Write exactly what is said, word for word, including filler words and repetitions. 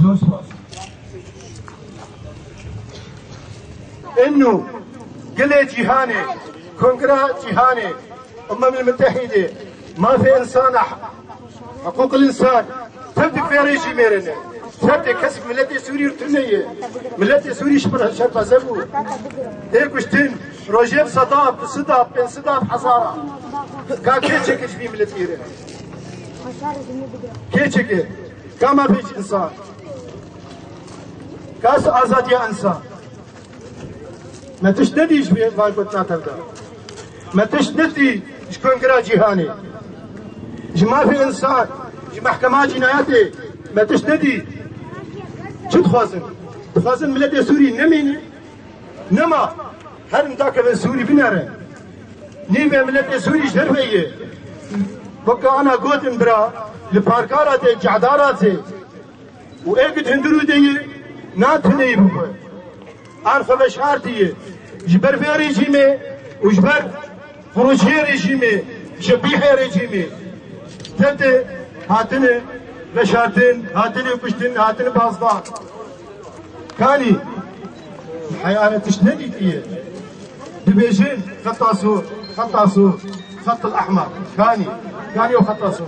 Zor spas. Eno gelê cîhanê, Kongra Cîhanê, Umemil Mutehîdê, mafê însana, hiqûqil însan, tevdik vê rejîmê re ne. Tevdik kesik miletê Sûrî tune ye. Miletê Sûrî şerpaze bû. Tê kuştin, rojê bi sedan, bi sedan, pênc sedan hezara. Ka kê çekir ji vî miletî re? Kê çekir? Ka mafê însan? Ka azadiya însan? Me tişt nedî ji vê van gotina tev de. Me tişt nedî ji Kongra Cîhanê, ji mafê însan, ji Mehkema Cînayetê me tişt nedî. Çi dixwazin? Dixwazin miletê Sûrî nemîne? Nema. Herin dakeve Sûrî binere. Nîvê miletê Sûrî ji derve ye. Weke ana gotin bira, li parkara tê, cehdara tê. Û ê ku di hundirû de ye, natineyî bixwe. An xwe veşartiye ji ber vê rejîmê û ji ber xurûciyê rejîmê, şebîhê rejîmê. Tevde hatine veşartin, hatine kuştin, hatine bazdan. Kanî heyane tişt nedîtiye. Dibêjin xeta sor, xeta sor, xetil ehmer. Kanî, kanî o xeta sor.